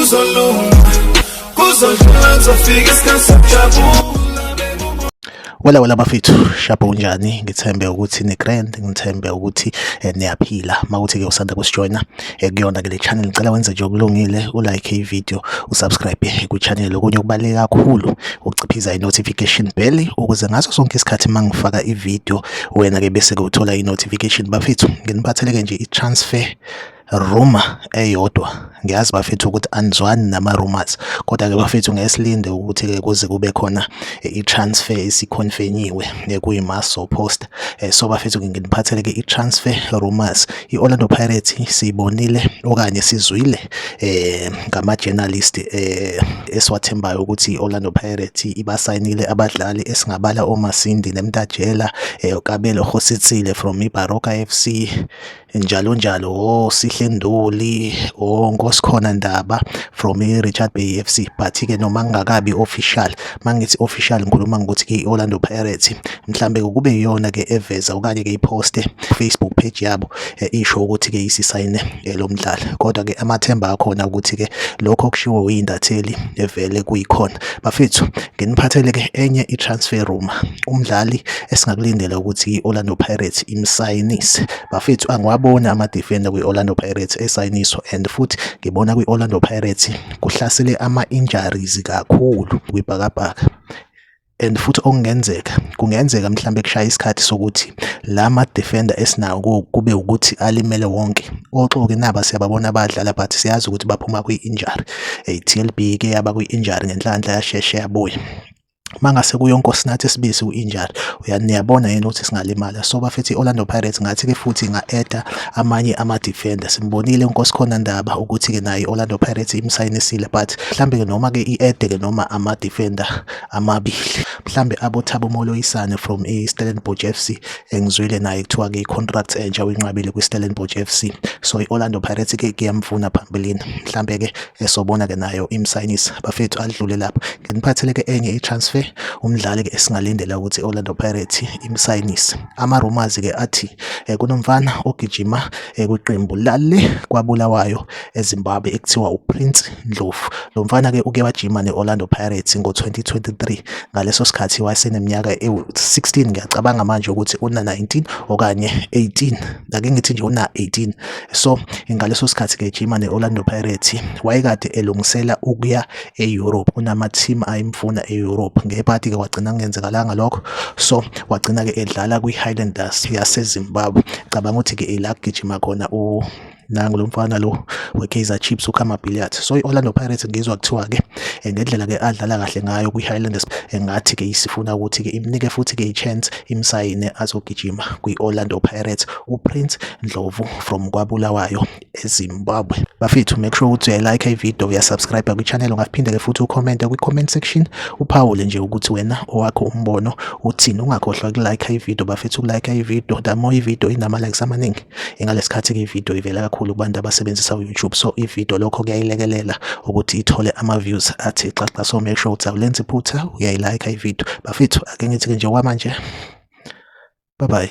Kuzolunga, kuzodlula, kuzofika isikhathi sokujabula. Wela wela bafethu, sharp, unjani? Ngithembe ukuthi ni grand, ngithembe ukuthi niyaphila. Makuthi ke usanda kusijoyina kuyona ke le channel, ngicela wenze nje okulungile, ulike i-video, usubscribe kwi-channel. Okunye okubaluleke kakhulu ukuciphiza i-notification bell ukuze ngaso sonke isikhathi mangifaka i-video wena ke bese ke uthola i-notification. Bafethu, nginiphathele ke nje i-transfer rumor eyodwa. Ngiyazi bafethu ukuthi anizwani nama-rumors, kodwa-ke bafethu ngeke silinde ukuthi-ke kuze kube khona i-transfer isiconfirmiwe kuyima post. So bafethu, nginiphathele-ke i-transfer rumors. I-Orlando Pirates siyibonile okanye sizwile ngama-journalist esiwathembayo ukuthi i-Orlando Pirates ibasayinile abadlali esingabala oMasindi Nemtajela, Kabelo Kgositsile from iBaroka FC, njalo njalo, oSihle Nduli, oNkosikhona Ndaba from i-Richard Bay FC. But-ke noma kungakabi official, mangithi official ngikhuluma ngokuthi-ke i-Orlando Pirates mhlambe kube iyona-ke eveza okanye-ke iposte Facebook page yabo isho ukuthi-ke isisayine lo mdlali, kodwa-ke amathemba akhona ukuthi-ke lokho okushiwo iy'ntatheli evele kuyikhona. Bafethu, nginiphathele-ke enye i-transfer rumor, umdlali esingakulindela ukuthi i-Orlando Pirates imsayinise. Bafethu, angiwaboni ama-defender kwi-Orlando Pirates esayiniswa, and futhi ngibona kwi-Orlando Pirates kuhlasele ama-injuries kakhulu kwibhakabhaka, and futhi okungenzeka kungenzeka mhlambe kushaya isikhathi sokuthi la ma-defender esinawo kube ukuthi alimele wonke. Oxoki naba siyababona abadlala, but siyazi ukuthi baphuma kwi-injury. I-TLB ke yaba kwi-injury, ngenhlanhla yasheshe yabuya. Mangase kuyo Nkosinathi Sibisi u-injury, niyabona yini ukuthi singalimala? So bafethu, i-Orlando Pirates ngathi-ke futhi inga-add-a amanye ama-defender. Simbonile uNkosikhona Ndaba ukuthi-ke naye i-Orlando Pirates imsayinisile, but mhlambe-ke noma-ke i-add-e-ke noma ama-defender amabili, mhlambe abo-Thabo Moloisane from i-Stellenbosch FC. Engizwile naye kuthiwa-ke i-contract entsha uyinqabile kwi-Stellenbosch FC, so i-Orlando Pirates-ke kuyamfuna phambilini, mhlambe-ke esobona-ke nayo imsayinisa. Bafethu, adlule lapho, nginiphathele-ke enye i-transfer, umdlali-ke esingalindela ukuthi i-Orlando Pirates imsayinise. Ama-rumors-ke athi kunomfana ogijima kwiqembu lale kwaBulawayo eZimbabwe ekuthiwa uPrince Ndlovu. Lo mfana-ke uke wajima ne-Orlando Pirates ngo-2023. Ngaleso sikhathi wayeseneminyaka ewu-16. Ngiyacabanga manje ukuthi una-19 okanye 18, ake ngithi nje una-18. So ngaleso sikhathi-ke ejima ne-Orlando Pirates wayekade elungisela ukuya e-Europe, kunama-team ayemfuna e-Europe. Ngebhadi-ke kwagcina kungenzekalanga lokho, so wagcina-ke edlala kwi-Highlanders yaseZimbabwe. Cabanga ukuthi-ke ila kugijima khona nangu lo mfana lo we-Kaizer Chiefs, uKhama Billiat. So i-Orlando Pirates ngizwa kuthiwa-ke ngendlela-ke adlala kahle ngayo kwi-Highlanders, ngathi-ke isifuna ukuthi-ke imnike futhi-ke i-chance, imsayine azogijima kwi-Orlando Pirates, uPrince Ndlovu from kwaBulawayo eZimbabwe. Bafethu, make sure ukuthi uyayilike i-video, uyasubscribe kwi-channel. Ungaphinde-ke futhi ucommente kwi-comment section, uphawule nje ukuthi wena owakho umbono uthini. Ungakhohlwa ukulike i-video bafethu, ukulike i-video. The more i-video inama-likes amaningi, ingalesi khathi-ke i-video ivela kakhulu kubantu abasebenzisa u-YouTube, so i-video lokho kuyayilekelela ukuthi ithole ama-views athi xaxa. So make sure ukuthi awulenzi iphutha, uyayilike i-video. Bafethu, ake ngithi-ke nje kwamanje, bye bye.